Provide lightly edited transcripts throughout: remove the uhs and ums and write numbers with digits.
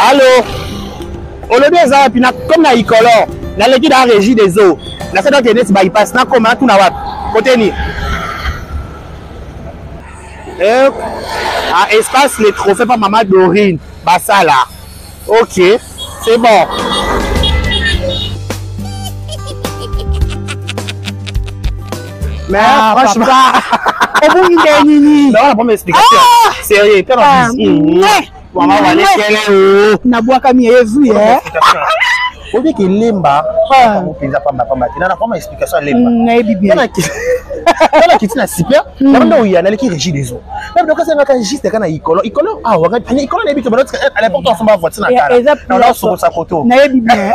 Allo olobi eza wapi na comme na ikolor naleki na régie des eaux nasali okende neti bypass nakoma natuna wapi kote nini eh, ah, espace les trophées pa mama Dorine basala ok c'est bon. Mais ah, franchement, obungi nde nini? Non, la première explication. Ah! Sérieux, quand ah, mama walekele o. Nabwakami ezwi eh. Oyebi ke lemba yango mpenza pamba pamba te. Nana koma explication ya lemba. Nayebi bien. Nana kiti na super, na banda oya naleki régie des eaux. Na banda kasi ngaka juste kana ikolo. Ikolo ah waka ni ikolo nayebi te banda à l'époque on voiture na kala. Na na soko koto. Nayebi bien.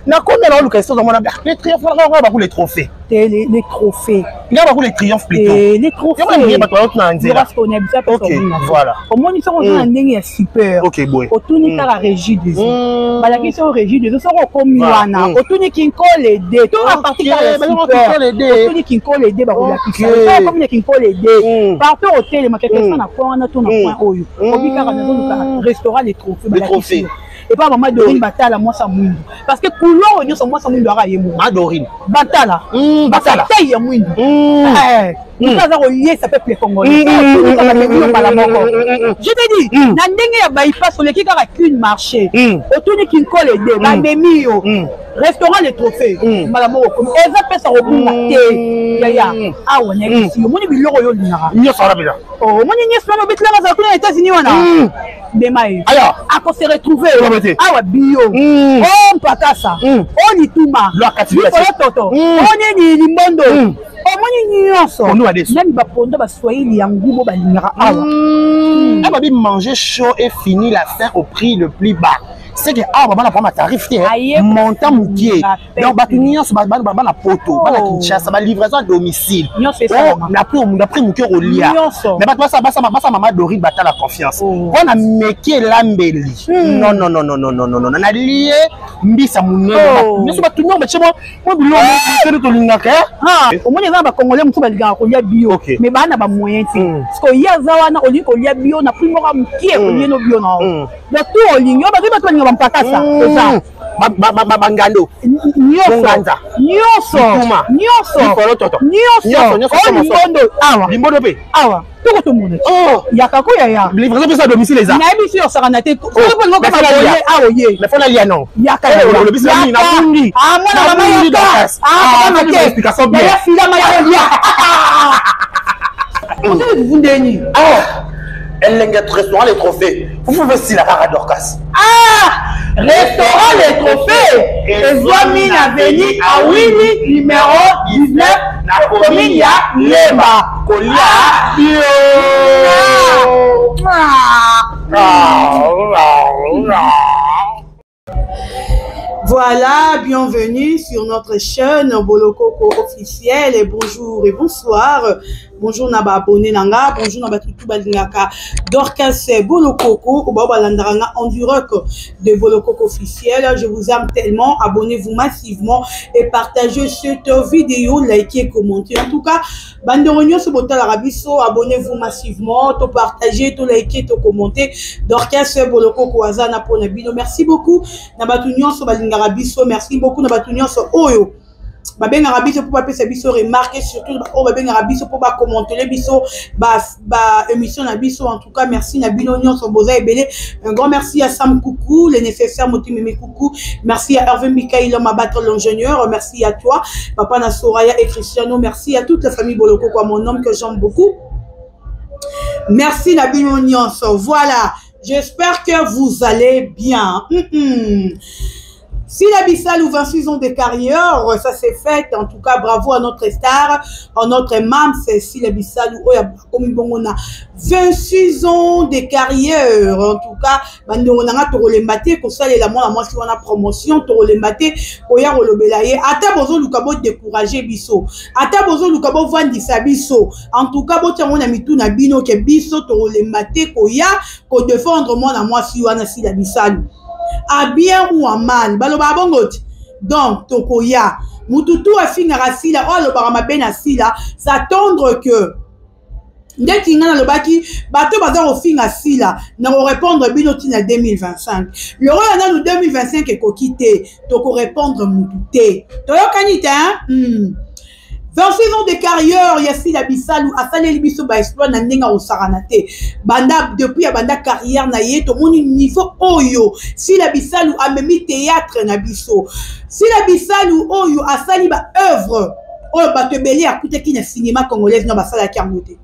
Nakomi na oluka histoire mona les triomphes nga ba les trophées. Les trophées. Nga ba les triomphes plutôt. Les trophées. Nga ba bato na nzela. Parce qu'on a bisa OK, voilà. Omoni soko na ndenge ya super. OK, boy. Otuni kaka régie des eaux. Balakisi yo régie des eaux soko okomi wana. Otuni kinkole de. To a partir kaka ya super. Otuni kinkole de bakolakisa. Soko okomi na kinkole de. Partout otelema quelque soit na point wana to na point oyo. Obi kaka nazoluka restaurant les trophées balakisi yo. Epa mama Dorine Batala mwasa mwindu. Parce que couleur oyo nyonso mwasa mwindu aka ye moko. Ma Dorine. Batala. Batala. Taille ya mwindu. Moto aza koyesa peuple congolais. Mbala moko. Je te dis, na ndenge ya bypass oleki kaka qu'une marché. Otuni kinkole de bamemi yo. Restaurant les trophées. Mbala moko okomi. Eza pesa kobunga te. Yaya, awa nayebisi yo. Omoni biloko oyo olingaka. Nyonso wana mpenza. Omoni nyonso wana obetelaka azala kuna na États-Unis wana. Bema ye. Ako se retrouver awa bio. O mpakasa. O lituma. Likolo toto. O nini limbondo. Omoni nyonso. Même bapondo baswahili ya ngubo balingaka awa. Awa bi manger chaud et fini la faim au prix le plus bas. C'est que awa bana prendre tarif te montant mokie. Donc bato nyonso bana poto, bana Kinshasa, ba livraison à domicile. Na prix na prix mokie kolia. Mais bato basa basa basa mama Dorine batala confiance. Wana meke lambeli. Non non non non non non non non. Na lié mbisa munene. Nyonso bato nyonso batie mwa biloko moko tolingaka. Omoni eza na bacongolais mosusu balingaka kolia bio mais baa na bamoyen te. Parce que ye aza wana olingi kolia bio na prix moko ya mokie olie no bio na yo. Donc tout olingi oyo bazali bato balinga bampakasa eza bangando nyonso nyonso nyonso nyonso oyo limbondo awa limbondo mpe awa toko tomona yaka ko yaya livraison mpe sa domicile eza nayebi si osaka na te soki mpo lingo koma boye awa ye mais fona lia non yaka olobisi na mingi nabundi ah mwana mama yaka ah mama te explication bien yaya filama ya kolia ozali vundeni ah elenge restaurant les trophées vous pouvez sila kaka Dorcas. Ah restaurant les trophées ezwami na avenue Awini numéro 19 na commune ya Lemba. Kolia bio. Voilà, bienvenue sur notre chaîne Bolokoko officielle. Et bonjour et bonsoir. Bonjour na ba abonné nanga, bonjour na ba tutu balingaka Dorcas Bolokoko ou ba balandaranga en direct de Bolokoko officiel. Je vous aime tellement. Abonnez-vous massivement et partagez cette vidéo, likez, commentez. En tout cas, bandeko nyonso botalaka biso, abonnez-vous massivement, to partager, to liker, to commenter. Dorcas Bolokoko aza na pona bino. Merci beaucoup na bato nyonso balingaka biso. Merci beaucoup na bato nyonso oyo babengaka biso mpo bapesa biso remarque, surtout oyo babengaka biso mpo bakommentele biso ba émission na biso. En tout cas, merci na bino nyonso boza ebele. Un grand merci à Sam Coucou, le nécessaire Motimimi Coucou. Merci à Hervé Mikaïla Mabato l'ingénieur. Merci à toi, papa na Soraya et Cristiano. Merci à toute la famille Boloko, quoi, mon homme que j'aime beaucoup. Merci na bino nyonso. Voilà, j'espère que vous allez bien. Sila Bisalu, 26 ans de carrière, ça s'est fait. En tout cas, bravo à notre star, à notre mam, c'est Sila Bisalu, oya komi bongo na 26 ans de carrière. En tout cas, bandeko na nga tokolemba te kosalela mwana mwasi wana promotion, tokolemba te koya kolobela ye. Ata bozoluka bo décourager biso, ata bozoluka bovandisa biso. En tout cas, botia ngo na mitu na bino ke biso tokolemba te koya ko défendre mwana mwasi wana Sila Bisalu. À bien ou à mal, baloba bongo ti. Donc tokoya mutu tu afingaka Sila, oyo alobaka mabe na Sila, s'attendre que Ndeti nga nalobaki, bato baza kofinga Sila, na korépondre bino ntina 2025. Lokola nanu 2025 ekoki te, tokorépondre mutu te. Toyokani te, hein? 26 ans de carrière ya Sila Bisalu, asaleli biso ba exploit na ndenge akosakana te. Banda depuis abanda carrière na ye, tomoni niveau oyo Sila Bisalu amemi théâtre na biso. Sila Bisalu oyo asali ba œuvre oyo bato ebele akutaki na cinéma congolaise na basalaki yango te.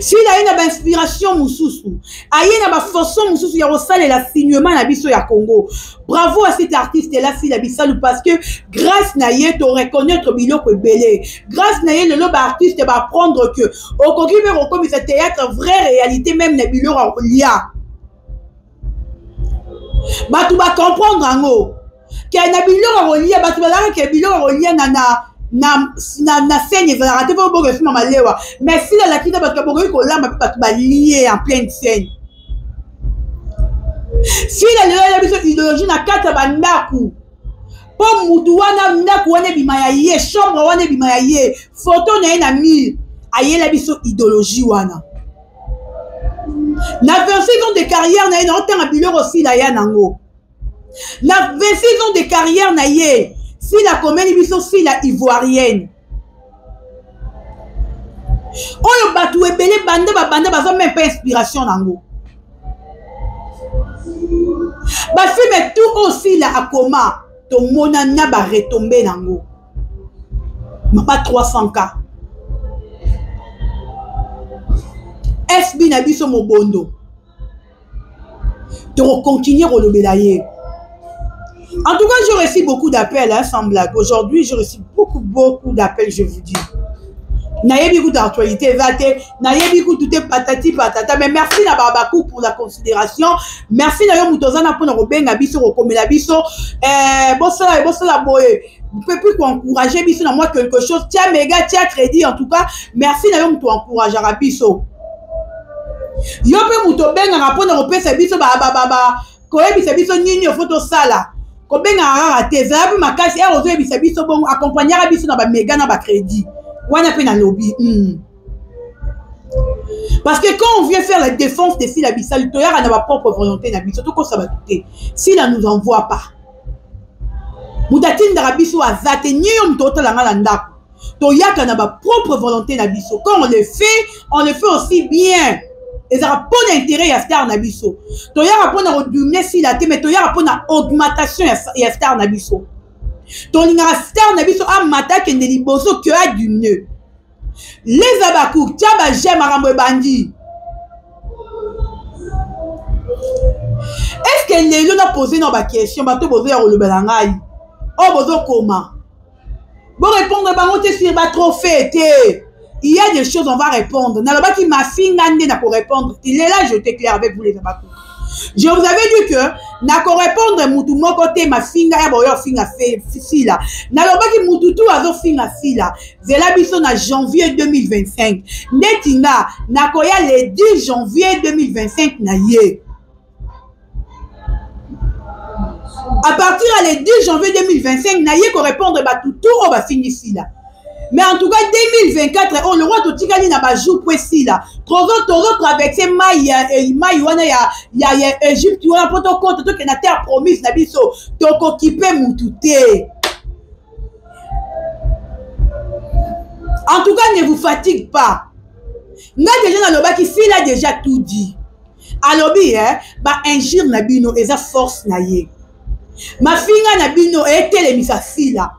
Sila aye na ba inspiration mosusu, aye na ba façon mosusu ya kosalela cinéma na biso ya Congo. Bravo à cet artiste là, Sila Bisalu, parce que grâce na ye to reconnaître biloko ebele. Grâce na ye lelo ba artiste ba apprendre que okoki mpe kokomisa théâtre vraie réalité même na biloko ya kolia. Bato ba comprendre yango ke na biloko ya kolia, bato bazalaka ke biloko ya kolia na na na na na scène ezalaka te mpo bokoki esima malewa, mais Sila alakisa bato bokoki kolamba mpe bato balie en pleine scène. Sila lelo ya biso idéologie na kati ya bandako, mpo mutu wana ndako wana ebima ya ye, chambre wana ebima ya ye, photo na ye na mur, ayela biso idéologie wana. Na 26 ans de carrière na ye, na otanga biloko Sila ya nango. Na 26 ans de carrière na ye, Sila akomeli biso Sila ivoirienne oyo bato ebele banda babanda baza même pas inspiration nango. Bafilme tout oyo Sila akoma, tomona na baretombe nango. Mama 300K SB na biso mobondo, tokocontinue kolobela ye. En tout cas, j'ai reçu beaucoup d'appels, hein, sans blague. Aujourd'hui, j'ai reçu beaucoup, beaucoup d'appels, je vous dis. Nayebi kutu actualité eza te, nayebi kutu te, patati patata, mais merci na babaku pour la considération. Merci na yo moto oza na mpona kobenga biso, kokomela biso, bosala bosala boye mpe puis koencourage biso na mwa quelque chose, tia méga, tia crédit. En tout cas, merci na yo moto encourageaka biso, yo mpe moto obengaka mpona kopesa biso ba koyebisa biso nini ofo tosala. Kobengaka kaka te, ezala mpe makasi ere ozoyebisa biso bongo, accompagnaka biso na baméga na bacrédit wana mpe nalobi. Parce que quand on vient faire la défense de Sila Bisalu, toyaka na ba propre volonté na biso, tokosa bato te. Sila nous envoie pas. Moto atindaka biso aza te, ni yo moto otala nga na ndako. Toyaka na ba propre volonté na biso. Quand on le fait, on le fait aussi bien. Ezalaka mpo na intérêt ya star na biso. Toyaka mpo na kodumine Sila te, mais toyaka mpo na augmentation ya star na biso. Tolingaka star na biso amata, akende liboso ke adumine. Les abakouk, tia ba j'aime, makambo ebandi. Est-ce que lelo na pose na ba question, bato bozoya kolobela ngai oyo bozokoma, borépondre bango te sur batrophée te? Il y a des choses, on va répondre. Nalobaki mafinga nde na korépondre te. Lela, je t'éclaire avec vous, les abakouk. Je vous avais dit que na korépondre mutu moko te mafinga ya boyo finga Sila. Nalobaki mutu tu azofinga Sila, zela biso na janvier 2025. Ndeti nga nakoya le 10 janvier 2025 na ye. À partir ya le 10 janvier 2025, na ye korépondre bato tu oyo bafingi Sila. Mais en tout cas, 2024 oyo, le roi, totikali na bajour po esila. Tozo traverse mai ya mai wana ya Égypte wana mpo tokota, tokende na terre promise na biso. Tokokipe mutu te. En tout cas, ne vous fatigue pas. Nga déjà nalobaki, Sila déjà tout dit. Alobi, eh, ba injure na bino eza force na ye, mafinga na bino etelemisa Sila,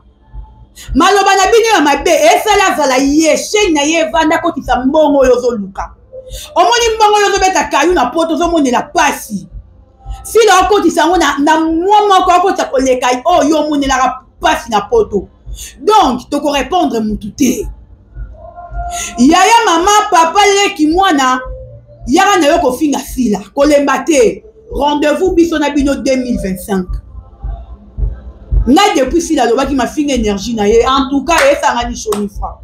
maloba na bino ya mabe esala azala ye, chaîne na ye evanda, kotisa mbongo oyo ozoluka. Omoni mbongo oyo ozobeta kayu na poto, ozomonela pasi, Sila okotisa yango na mwa moko, akotisa koleka oyo omonelaka pasi na poto. Donc tokorépondre mutu te. Yaya, mama, papa, leki, mwana, yaka na yo kofinga Sila, kolemba te. Rendez-vous biso na bino 2025. Ngai depuis Sila alobaki mafinga énergie na ye, en tout cas esanga ni chaud ni froid.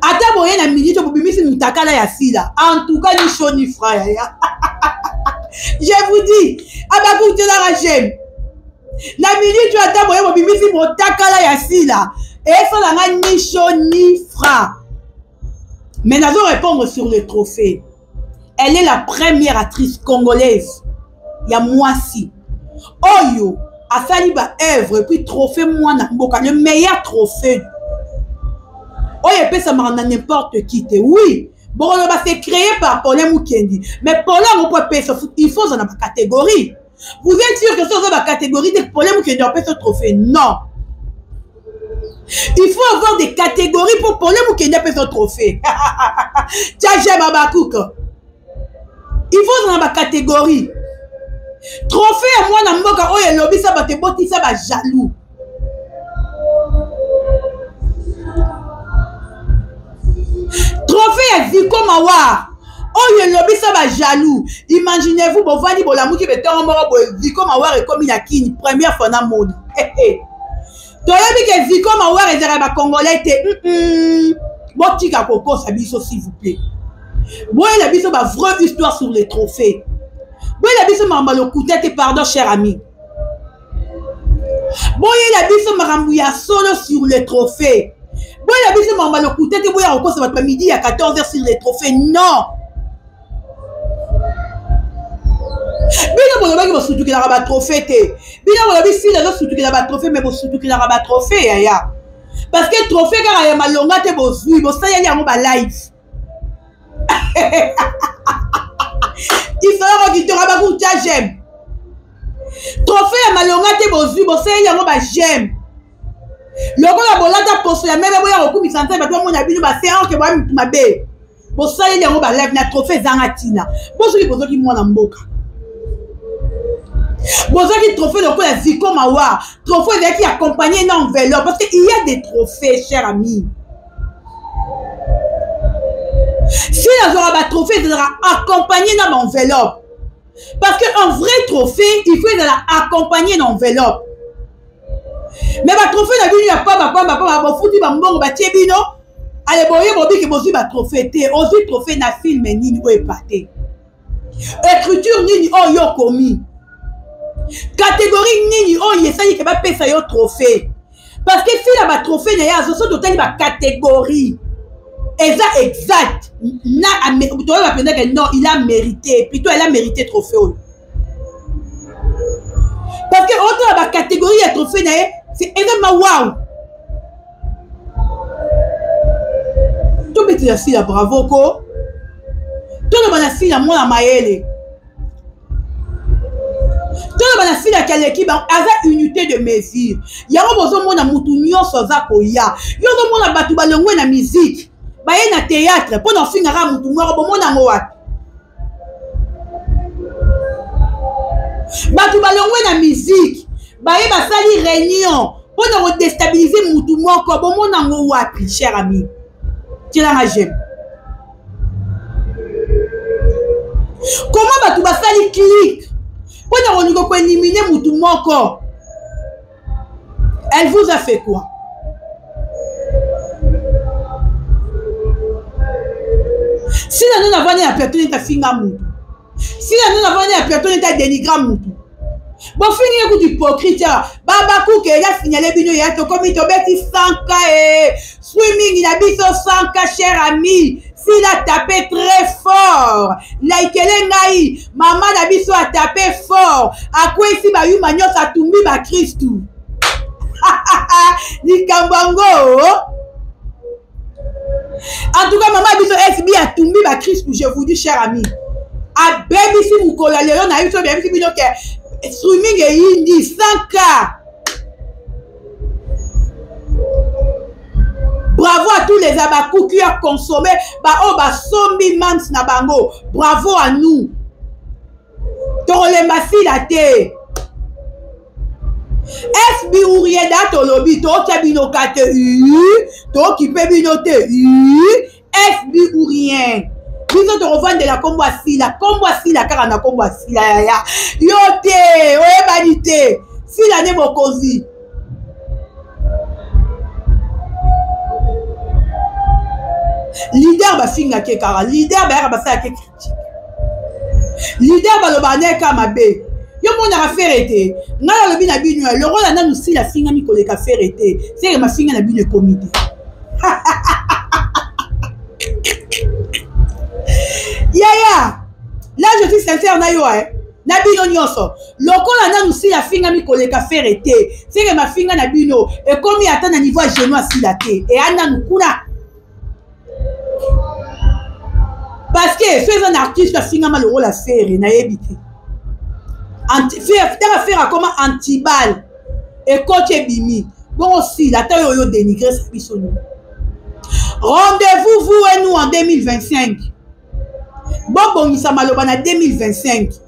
Ata boye na minute bobimisi mutakala ya Sila, en tout cas ni chaud ni froid, yaya. Je vous dis, abakutelaka j'aime na minute oyo. Ata boye bobimisi motakala ya Sila, esalanga ni chaud ni froid. Mais nazo répondre sur le trophée. Elle est la première actrice congolaise ya mwasi oyo asali ba œuvre et puis trophée mwana mboka, le meilleur trophée oyo epesamaka na n'importe qui te. Oui, bokoloba c'est créé par Paulin Mukendi, mais Paulin yango po epesa, il faut ozala na ba catégorie. Vous êtes sûr que soki oza ba catégorie te, Paulin Mukendi apesa trophée? Non, il faut avoir des catégories pour Paulin Mukendi apesa trophée. Tia j'aime abakuka, il faut ozala na ba catégorie. Trophée ya mwana mboka oyo elobisa bato, ebotisa ba jaloux. Trophée ya Ziko Mawar oyo elobisa ba jaloux. Imaginez-vous, bovandi, bolamuki betongo moko boye, Ziko Mawar ekomi na Kini, première fois na mona. Toyebi ke Ziko Mawar ezalaka bacongolais te. Botika kokosa biso, s'il vous plaît. Boyela biso ba vraie histoire sur les trophées. Boyela biso makambo ya lokuta te, pardon, cher ami. Boyela biso makambo ya solo sur le trophée. Boyela biso makambo ya lokuta te. Boya kokosa bato ba midi ya 14 heures sur les trophées, non. Bino bolobaki bosutukelaka batrophée te. Bino bolobi sila azosutukela batrophée, mais bosutukelaka batrophée, yaya, parce que trophée kaka ya malonga te bozwi, bosaleli yango balive. Isoloko kitoko bakutia j'aime. Trophée ya malonga te bozwi, bosaleli yango baj'aime. Lokola bolata poso ya meme, boya kokumisa Nzambe, bato bamona bino base orke boya mitu mabe. Bosaleli yango balive na trophée ezanga ntina. Bosoki bozwaki mwana mboka, bozwaki trophée lokola Ziko Mawa, trophée ezalaki accompagné na enveloppe, parce que il y a des trophées, cher ami. Si nazwaka batrophée, ezalaka accompagné na baenveloppe, parce que un vrai trophée, il faut ezala accompagné na enveloppe. Mais batrophée na bino ya pamba pamba pamba, bofuti bambongo, batie bino ale boye, bobiki, bozwi batrophée te. Ozwi trophée na film nini oyo epate? Écriture nini oyo okomi? Catégorie nini oyo esali ke bapesa yo trophée? Parce que fila batrophée na ye azo, so totali bacatégorie eza exact na toyeba mpenza ke non, il a mérité, plutôt elle a mérité trophée oyo, parce que otala bacatégorie ya trophée na ye, c'est eza ma wow. Tobetela Sila bravo ko, toloba na Sila mwana mayele, toloba na Sila aleki bango, aza unité de mesure. Yango bozomona mutu nyonso aza koya. Yo ozomona bato balongwe na musique, baye na théâtre mpo na ofingaka mutu moko. Bomona yango wapi? Bato balongwe na musique, baye basali réunion mpo na kodéstabiliser mutu moko. Bomona yango wapi, cher ami? Tielanga j'aime. Comment bato basali clique mpo na kolinga koéliminer mutu moko? Elle vous a fait quoi? Sila nano avandi na plateau neti afinga mutu. Sila nano avandi na plateau neti adénigra mutu. Bofingi ye kutu hypocrite awa. Babakuke eza signale bino ya tokomi tobeti 100K e streaming na biso 100K. Cher ami, Sila tape très fort, laikele ngai mama na biso atape fort, akwesi bayuma nyonso, atumbi bakristu. Likambo yango, en tout cas, mama biso SB atumbi bakristu. Je vous dis, cher ami, abebisi mokolo ya lelo na biso, biyebisi bino ke streaming eyindi 100K. Bravo à tous les abakou qui ont consommé baoyo basombi mams na bango. Bravo à nous. Tokolemba Sila te. SB Ourieda, tolobi totya bino ka te, tokipe bino te. SB ou rien, biso tokovandela nkombo ya Sila, nkombo ya Sila kaka na nkombo ya Sila. Yaya, yo te oyebani te. Sila nde mokonzi. Leader bafingaki kaka leader, bayaka basalaki critique leader, balobaka na ye kaka mabe. Yo monaka Ferre te. Ngai nalobi na bino ya lokola nanu Sila afingami koleka Ferre te, Ferre mafinga na bino ekomi te. Là, je suis sincère na yo, eh. Na bino nyonso. Lokola nanu Sila afingami koleka Ferre te. Ferre mafinga na bino ekomi ata na niveau ya genou asila te. E nanu kuna. Parce que soki eza na artiste afingama lokola Ferre nayebi te. Tanga Ferre akoma antibal ekoti ebimi bongo Sila ata oyo oyo dénigre biso nini. Rendez-vous vous et nous en 2025. Bobongisa maloba na 2025.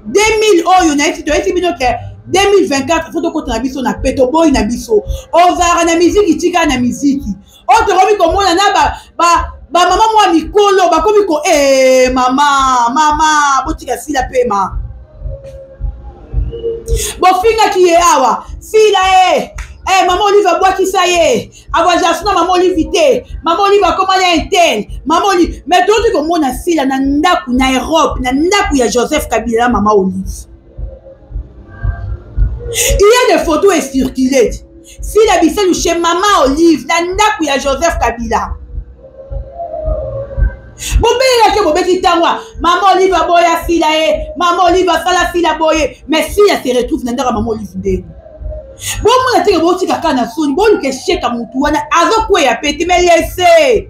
2000 oyo nayebi toyesi bino ke 2024 fo tokota na biso na pe toboyi na biso. Ozalaka na miziki tika na miziki. Oyo tokomi komona na ba ba mama mwa mikolo bakomi ko eh mama mama botika Sila pema. Bofingaki ye awa Sila eh eh mama Olive abwakisa ye avoyage na mama Olive te, mama Olive akoma na intel, mama Olive. Mais toyoki komona Sila na ndako na Europe, na ndako ya Joseph Kabila na mama Olive. Il y a des photos et circulé. Sila Bisalu chez mama Olive na ndako ya Joseph Kabila. Bobelelaki bobeti ntango mama Olive aboya Sila ye, mama Olive asala Sila boye, mais Sila se retrouve na ndako ya mama Olive ndeni. Bomona teke botika kaka na soni, boluka esheka mutu wana azokweya pe te, mais laisse.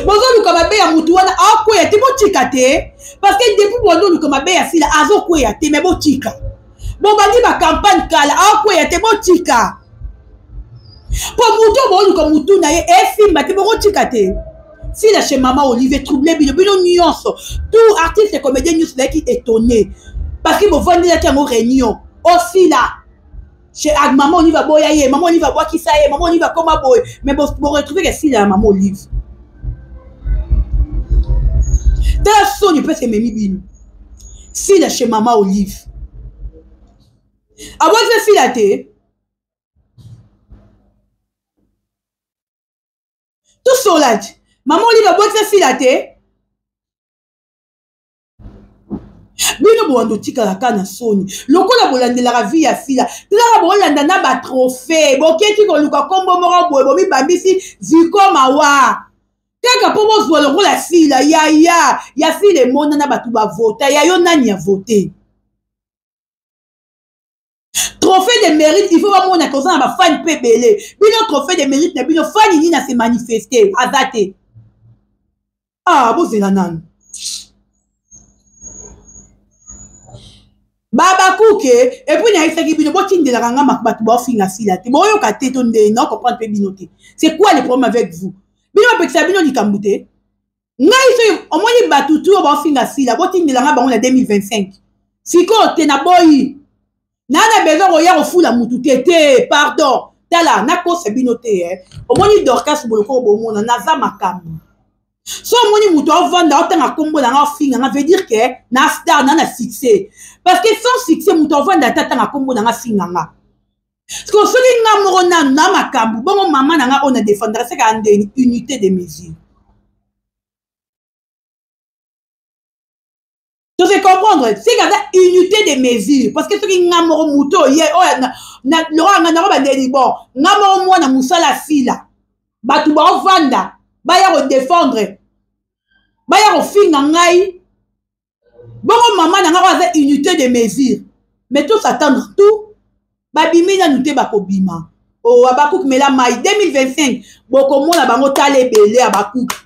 Bozoluka mabe ya mutu wana akweya te, botika te, parce que depuis bozoluka mabe ya Sila azokweya te, mais botika. Bobandi ba campagne kala akweya te, botika. Po mutu boluka mutu na ye esimba te, bokotika te. Sila chez mama Olivier trouble bino bino nyonso, tout artiste et comédien nyonso ezalaki étonné parce que bovandelaki yango réunion osila chez mama Olive aboya ye, mama Olive abwakisa ye, mama Olive akoma boye, mais bo retrouver que Sila ya mama Olive. Tala soni mpe ememi bino. Sila chez mama Olive abwakisa Sila te. Tosolati mama Olive abwakisa Sila te. Bino bowanda otikala kaka na soni lokola bolandelaka vie ya Sila, tilaka bolanda na ba trophée, boketi koluka kombo moko boye bomibambisi ziko mawa kaka mpo bozwa lokola Sila. Yaya ya Sila emonana bato bavota, ya yo nani ya vote? Trophée de mérite, il faut bamona koza na bafani mpe ebele. Bino trophée de mérite na bino fani nini ase manifeste aza te. Ah, bozela nanu babakuke. Et puis nayebisaki bino botindelaka nga bato baofinga Sila te, boyoka te to nde na comprendre mpe bino te. C'est quoi le problème avec vous? Bino bapekisa bino likambo te. Ngai soki omoni bato tu oyo baofinga Sila, botindelanga bango na 2025. Sikoyo te naboyi naa na besoin koya kofula mutu te te, pardon. Tala nakosa bino te eh. Omoni Dorcas Boloko bomona naza makambo. So omoni mutu avanda otanga kombo na nga ofinga nga, veut dire que na star na na succès, parce que sans succès mutu avanda ata tanga kombo na nga finga nga. Parce que soki nga moko nanu na makambo bongo mama na nga oyo na défendre seka ndeni unité de mesure. To se comprendre, c'est que unité de mesure, parce que soki nga moko mutu oye oyo na lokola nga nako bandeli bon nga moko mwana mosala Sila, bato baovanda baya kodefendre baya kofinga ngai bongo mama na nga oyo aza unité de mesure. Mais to s'attendre tout babimi nanu te, bakobima. Oh, abakuki mela mai 2025 bokomona bango tala ebele. Abakuki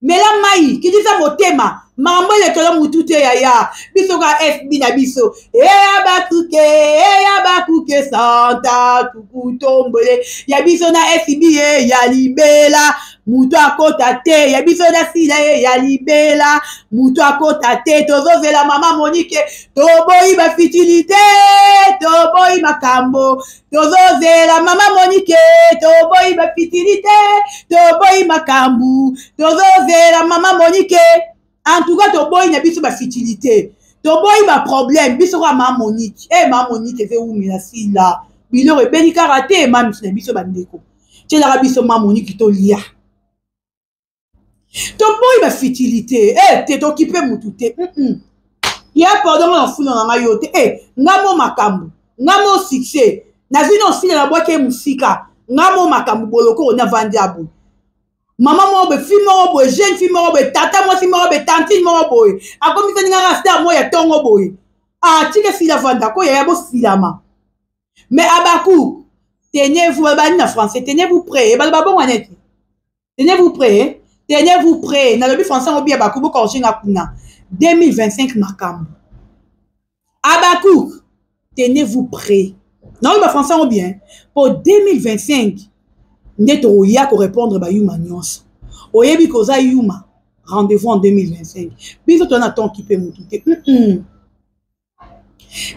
mela mai, kitisa motema, makambo elekelo mutu te. Yaya biso ka FB na biso eya bakuke, eya bakuke santa tukutombole ya biso na FB ye ya libela mutu akota te, ya biso na Sila ye ya libela mutu akota te. Tozozela mama Monique, toboyi ba futilité, toboyi makambo. Tozozela mama Monique, toboyi ba futilité, toboyi makambo. Tozozela mama Monique. En tout cas toboyi na biso ba futilité, toboyi ba problème. Biso kaka mama Monique. Eh mama Monique eze wumela Sila biloko ebeli kaka te. Mamisu na biso bandeko tielaka biso mama Monique tolia, toboyi ba futilité. Eh te tokipe mutu te. Ya pardon nga nafuna na ngai yo te. Eh nga mo makambo, nga mo succès nazwi na osila nabwaki ye mosika. Nga mo makambo boloko navandi abu. Mama moko boye, fille moko boye, jeune fille moko boye, tata mwasi moko boye, tantine moko boye, akomisani ngaka star moko ya ntongo boye. Ah, tika sila vanda ko yaya bosilama. Mais Abaku, tenez-vous, bani na français, tenez-vous prêt, baloba bongo neti. Tenez-vous prêt, tenez-vous prêt. Nalobi français ngo bia baku bokorge nga kuna. 2025 makambo. Abaku, tenez-vous prêt. Nalobi ba français ngo bien. Po 2025 nde tokoya ko répondre ba yuma nyonso. Oyebi koza yuma, rendez-vous en 2025. Biso toza na temps kipe mutu te.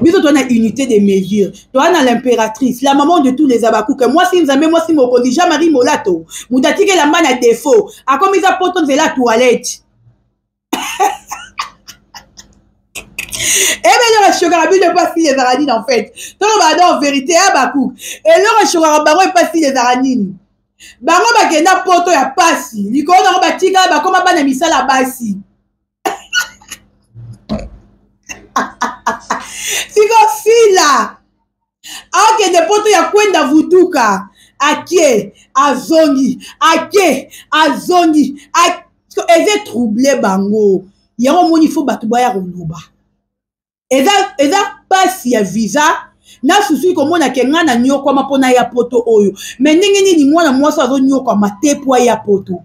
Biso toza na unité de mesure, toza na l'impératrice, la maman de tous les abakuke, mwasi nzambe, mwasi mokonzi, Jean-Marie Molato, moto atikela mba na défaut, akomisa poto nzela toilette. Ebe eloko eshokaka bino epasi ezalaka nini en fait? Tolobaka donc vérité ya bakuke. Eloko eshokaka bango epasi ezalaka nini? Bango bakenda poto ya pasi, likolo nango batikala bakoma bana misala basi. Siko fila akende poto ya kwenda vutuka, ake azongi, ake azongi, eza trouble bango. Yango omoni fo bato baya koloba eza pasi ya visa. Na susu komona ke nga na nyokwama mpona ya poto oyo, me ndenge nini mwana mwasi azonyokwama te po ya poto?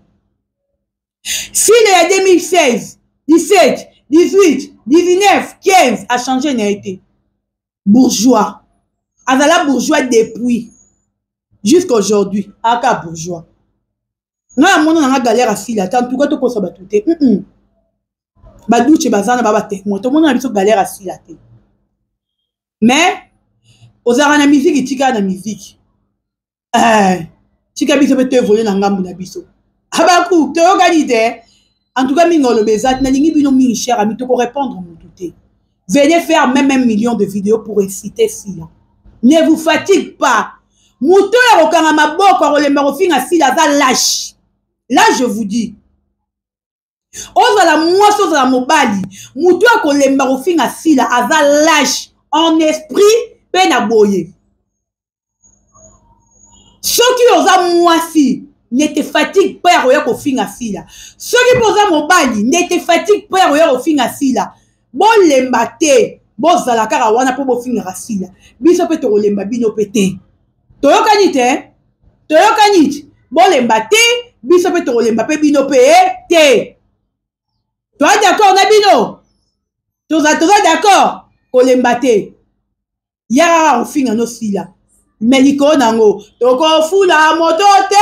Sile ya 2016, 17, 18, 19, 15 a changé na ye te. Bourgeois. Azala bourgeois depuis jusqu'aujourd'hui. Aka bourgeois. Nga ya mona nanga galère asila te, en tout cas tokosa bato te. Baduche baza na ba témoin, tomona na biso galère asila te. Mais ozalaka na musique, tika na musique. Tika biso mpe toevole na ngambu na biso. Abaku toyokani te. En tout cas mingi oloba eza te, nalingi bino mingi cher ami, tokorépondre motu te. Venez faire même 1 million de vidéos pour exciter Sila. Ne vous fatigue pas. Moto ya kokanga maboko akolemba kofinga Sila aza lâche. Là je vous dis. Ozala mwasi, ozala mobali, moto ya kolemba kofinga Sila aza lâche en esprit pe na boye. Soki oza mwasi, ne te fatigue pas ya koya kofinga Sila. Soki mpe oza mobali, ne te fatigue pas ya koya kofinga Sila. Bolemba te, bozala kaka wana mpo bofingaka Sila. Biso mpe tokolemba bino mpe te. Toyokani te? Toyokani te? Bolemba te, biso mpe tokolemba mpe bino mpe te. Toza d'accord na bino? Toza d'accord? Kolemba te. Yaka kofinga no Sila. Mais likolo nango tokofula moto te.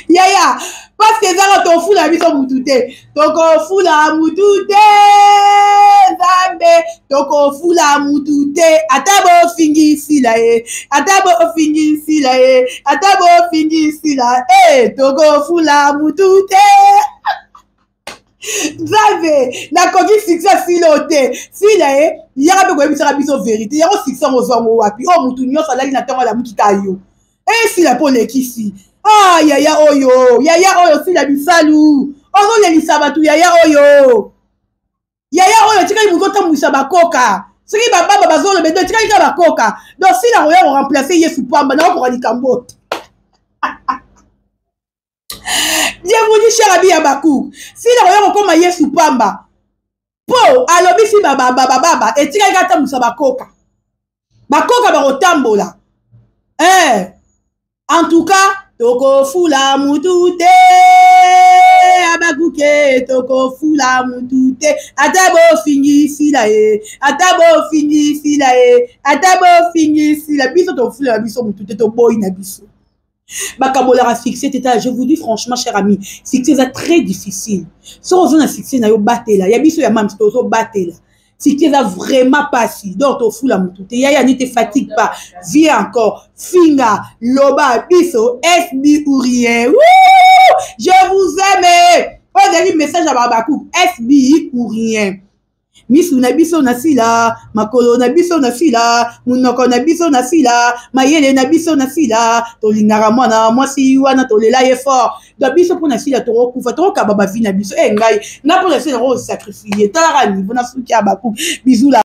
Yaya, parce que ezaka tofula biso mutu te. Tokofula mutu te. Nzambe, tokofula mutu te. Ata bofingi Sila ye. Ata bofingi Sila ye. Ata bofingi Sila. Tokofula mutu te. Nzambe, nakoki succès Sila te. Sila ye, yaka mpe koyebisaka biso vérité. Yango succès yango ozwa yango wapi? Oyo mutu nyonso alali na ntongo alamuki ka yo. Sila mpo olekisi. Ah, yaya oyo, yaya oyo Sila bisalu. Ozolelisa bato yaya oyo. Yaya oyo tikali moto otambwisa bakoka. Soki bababa bazoloba edo tikali kaka bakoka. Donc Sila koya ko remplacer Yesu pamba na okoka likambo te. Dieu vous dit cher abi ya baku. Sila koya kokoma Yesu pamba. Po alobi si baba baba baba etikali kaka tambwisa bakoka. Bakoka bakotambola. En tout cas, tokofula mutu te. Abakuke tokofula mutu te. Ata bofingi Sila ye. Ata bofingi Sila ye. Ata bofingi Sila. Biso tofula biso mutu te, toboyi na biso. Bakabolaka succès te. Je vous dis franchement cher ami, succès eza très difficile. Soki oza na succès na yo batela, ya biso ya mams tozo batela. Succès eza vraiment pasi. Donc tofula mutu te. Yaya ne te fatigue pas. Viens encore. Finga, loba, biso, SB ou rien. Wouh! Je vous aime. Oyo ezali message ya Babaku. SB ou rien. Misu na biso na Sila, makolo na biso na Sila, munoko na biso na Sila, mayele na biso na Sila, tolingaka mwana mwasi wana tolela ye fort. Donc biso mpona Sila tokokufa, tokokaba ba vie na biso. Ngai, nga mpona Sila nakosacrifier. Talaka niveau na suki ya Baku. Bisous la.